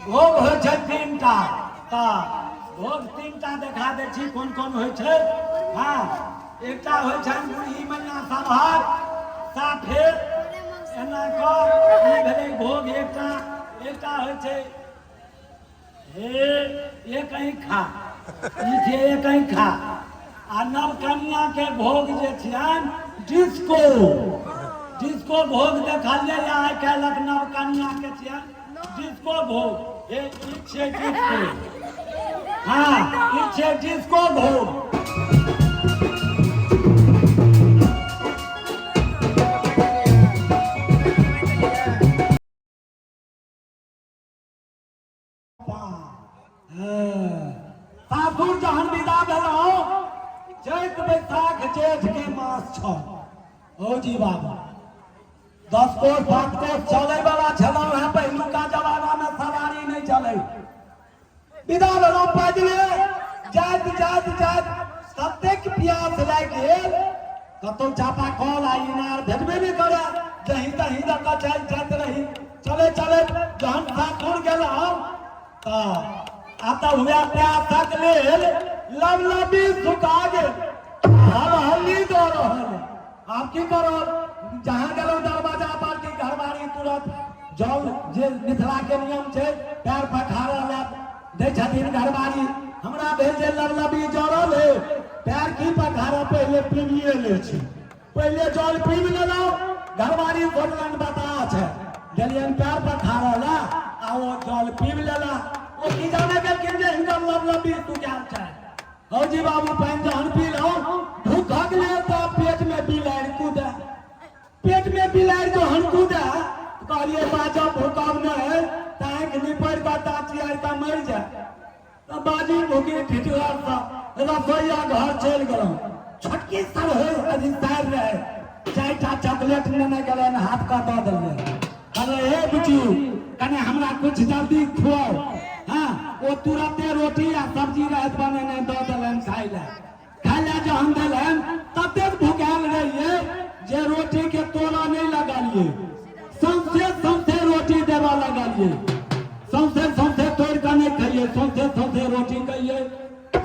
भोग होइ छै तीनटा। तऽ भोग तीनटा देखा दै छी कोन कोन होइ छै। हँ, एकटा होइ छनि बूढ़ी मैया सभक साफे एना कऽ, ई भेलै भोग एकटा। एकटा होइ छै हे एक खा, ई छै एक खा। आ नव कन्या के भोग जे छियनि डिस्को, डिस्को भोग देखलियै आइ काल्हिक नव कन्या के छियनि डिस्को भोग। हे ई छियै डिस्को, हँ ई छियै डिस्को भोग। सासुर जहन विदा भेलहुँ, चैत बैसाख जेठ के मास छल। हो जी बाबा, 10 कोस 7 कोस चलै वाला छलहुँ हेँ। पहिलुका जमाना में सवारी नहि चलै। विदा भेलहुँ पैदले, जाइत जाइत जाइत ततेक प्यास लागि गेल, कतौ चापा कल आ इनार भेटबे नहि करे, जहीं तहीं दऽ कऽ चलि जाइत रही। चले चले जहन सासुर गेलहुँ तऽ आ तऽ हुए प्यासक लेल लबलबी सुखा गेल, हलहली दऽ रहल। आब की करब? जहाँ गेलहुँ दरवाजा पर कि घरवारी तुरंत जल, जे मिथिला के नियम छै, पैर पखारऽ लए दै छथिन घरवारी। हमरा भेल जे लबलबी जरल है, पैर की पखारऽ, पहिले पीबिए लै छी। पहिले जल पीब लेलहुँ। घरवारी सोचलनि बता छै, गेलियनि पैर पखारऽ लए आ ओ जल पीब लेला। ओ की जाने गेलखिन जे हिनकर लबलबी सुखायल छै। हौजी बाबू, पानि जहन पीलहुँ, भूखक लेल तऽ पेट में बिलाड़ि कूदे। पेट में बिलाड़ि जहन कूदे, कहलियै बाजब भूकब नहि तऽ आँखि निपरि कऽ दाँत चियारि कऽ मरि जाय। तऽ बाजी भूखी ठिठुआर सँ रसोइया घर चलि गेलहुँ। छोटकी सब होइ अथी सारि रहै, 4टा चॉकलेट लेने गेलनि, हाथ कऽ दऽ देलियै। कहलियै हे बुच्ची, कने हमरा किछु जल्दी खुआउ। हँ, ओ तुरते रोटी आ सब्जी रहैत बनेने, दऽ देलनि खाय लए। खाय लए जहन देलनि, ततेक भुखायल रहियै जे रोटीके तोड़ऽ नहि लगलियै, सौंसे सौंसे रोटी देबऽ लगलियै। सौंसे सौंसे तोड़ि कऽ नहि खइयै, सौंसे सौंसे रोटी खइयै।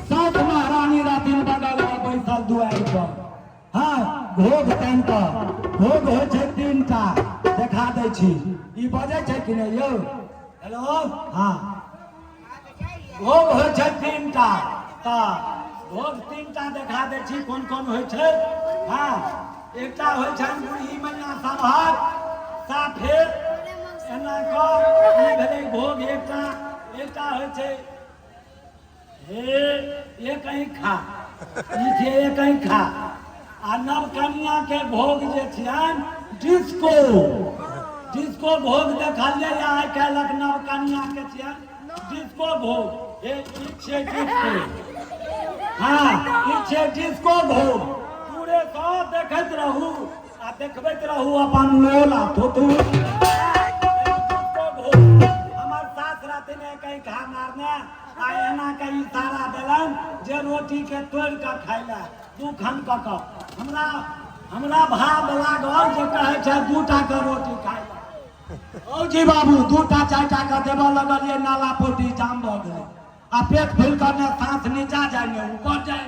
साउस महारानी रहथिन बगलमे बैसल दुआरि पर। हँ, घोघ तानि कऽ। घोघ होइ छै तीनटा, देखा दै छी। ई बजै छै कि नहि यौ? हेलो। हँ, घोघ होइ छै तीनटा। तऽ घोघ तीनटा देखा दै छी कोन कोन होइ छै। हँ, एकटा होइ छनि बूढ़ी मैया सभक साफे एना कऽ, ई भेलै घोघ एकटा। एकटा होइ छै हे एक खा, ई छै एक खा। आ नव कन्या के भोग जे छियनि डिस्को, डिस्को भोग देखलियै आइ काल्हिक नव कन्या के छियनि डिस्को भोग। हे ई छियै डिस्को, हँ ई छियै डिस्को भोग। पूरे सब देखैत रहू आ देखबैत रहू अपन लोल आ थुथू। हमर सास रहथिन कहीं घा मारने आ एना के इशारा देलनि जे रोटी के तोड़ि कऽ खाय लए दू खंड कऽ कऽ। हमरा हमरा भाव लागल जे कहै छै 2टा के रोटी खाय लए। औ जी बाबू, 2टा 4टा के देबऽ लगलियै, नाला पोटी जाम भऽ गेलै आ पेट फूलि कऽ ने साँस नीचा जाय ने ऊपर जाय।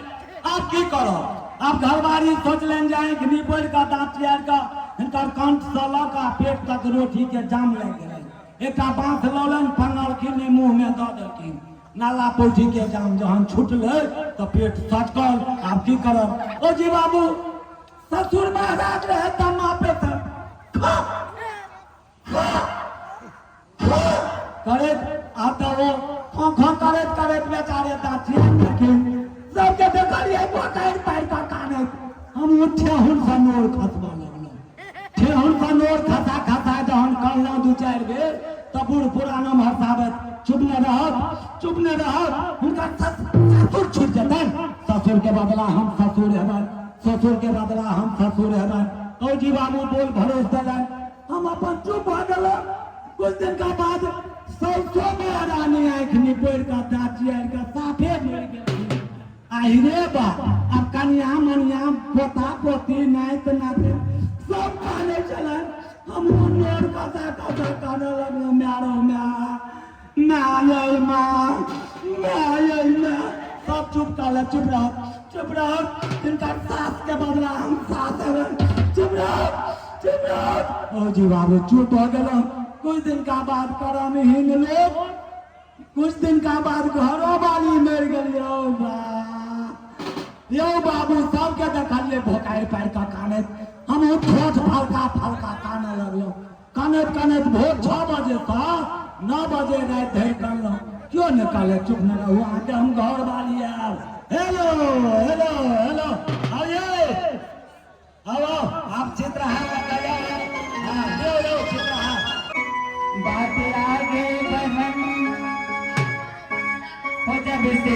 आब की करब? आब घरवारी सोचलनि जे आँखि निपोड़ि कऽ दाँत चियारि कऽ हिनकर कंठसँ लऽ कऽ पेट तक रोटीके जाम लागि गेलनि। एकटा बाँस लौलनि, फनलखिन, मुँहमे दऽ देलखिन। नाला पौठीके जाम जहन छुटलै तऽ पेट सटकल। आब की करब? ओ जी बाबू, ससुर महाराज रहे तऽ मापे तऽ खा करैत, आब तऽ ओ खों खों करैत करैत बेचारे दाँत देलखिन। सबके देखलियै पकड़ि पारि कऽ कानैत। हम ठेहुनसँ नोर खसबऽ लगलहुँ। ठेहुनसँ नोर खसा खसा जहन कहलहुँ 2-4 बेर, तऽ बूढ़ पुरान हँसाबैत, चुप नहि रहत, चुप नहि रहत, हुनकर ससुर छुटि जेतनि, ससुरके बदला हम ससुर हेबनि, ससुरके बदला हम ससुर हेबनि। औ जी बाबू, बोल भरोस देलनि, हम अपन चुप भऽ गेलहुँ। कुछ दिन का बाद सौसो महारानी आँखि निपोड़ि कऽ दाँत चियारि कऽ साफे मरि गेलखिन। आहि रे बा, आब कनिया मनिया पोता पोती नाति नातिन सब कानै छलनि। हमहूँ नोर खसा खसा कानऽ लगलहुँ। माय रौ माय, माय यै माँ, माय यै माँ। सब चुप कहलक, चुप रह, चुप रह, तिनकर सास के बदला हम सास हेबै, चुप रह, चुप रह। ओ जी बाबू चुप भऽ गेलहुँ। कुछ दिन का बाद करमहीन लोग, कुछ दिन का बाद घरो वाली मरि गेल। यौ बा, यौ बाबू, सबके देखलियै भोकारि पारि कऽ कानैत, हमहूँ ठोठ फलका फलका कानऽ लगलहुँ। कानैत कानैत भोर 6 बजेसँ 9 बजे राति धरि कानलहुँ। केओ नहि कहलक चुप नहि रहू, अहाँके हम घर वाली आयब। हेलो हेलो हेलो, आइए, आओ आओ, आप चित्रहार तैयार? हाँ, यौ यौ चित्रहार। बात आगे बहन हो जब से